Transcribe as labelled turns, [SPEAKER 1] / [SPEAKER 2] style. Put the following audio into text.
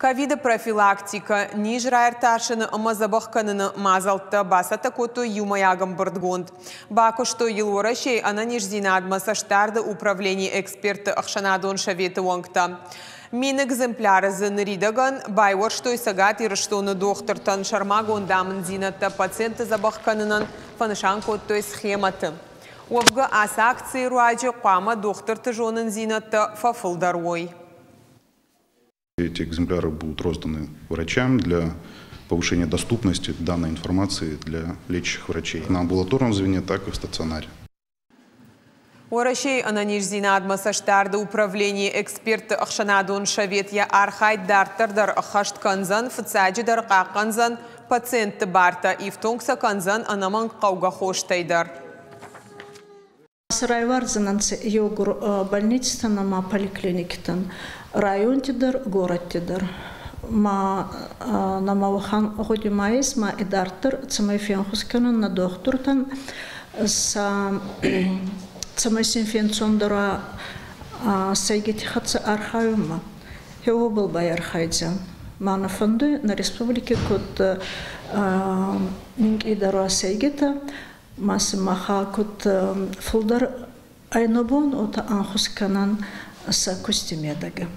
[SPEAKER 1] Ковиды профилактикӕ, низ раиртасыны ӕмӕ дзӕбӕх кӕныны мадзӕлттӕ бацӕттӕ кодтой иумӕйаг ӕмбырдгонд. Бакуыстой йыл Уӕрӕсейы ӕнӕниздзинадмӕ цӕстдарды управленийы экспертты ӕхсӕнадон советы уӕнгтӕ. 1000 экземпляры дзы ныридӕгӕн байуӕрстой Цӕгат Ирыстоны дохтыртӕн. Сӕрмагонд амынддзинӕдтӕ пациентты дзӕбӕх кӕнынӕн фӕнысан кодтой схемӕты. Уӕвгӕ ацы акцийы руаджы хъуамӕ дохтырты зонындзинӕдтӕ фӕфылдӕр уой.
[SPEAKER 2] Эти экземпляры будут розданы врачам для повышения доступности данной информации для лечащих врачей на амбулаторном звене, так и в стационаре.
[SPEAKER 1] Уӕрӕсейы ӕнӕниздзинадмӕ цӕстдарды управленийы экспертты ӕхсӕнадон совет йӕ архайд дарддӕр дӕр ӕххӕст кӕндзӕн, фыццаджыдӕр хъахъхъӕндзӕн пациентты бартӕ, ифтонг сӕ кӕндзӕн ӕнӕмӕнг хъӕугӕ хостӕй дӕр.
[SPEAKER 3] Райвардзӕнӕнцӕ еугур больницитӕн ӕма поликлиникитӕн, районти дӕр, горӕтти дӕр. Ма нӕмӕ уӕхӕн гъуди ма ес, ма идарддӕр цӕмӕй фенхус кӕнӕн нӕ дохтуртӕн, сӕ цӕмӕй син фенцондӕр уа сӕйгити хӕццӕ архайунмӕ. Уобӕл байархайдзиан. Ма нӕ фӕндуй нӕ республики куд минкъийдӕр уа сӕйгитӕ, ма сымаха куд фулдӕр ӕй нӕ бон, уотӕ ӕнхус кӕнӕн сӕ кусти медӕгӕ.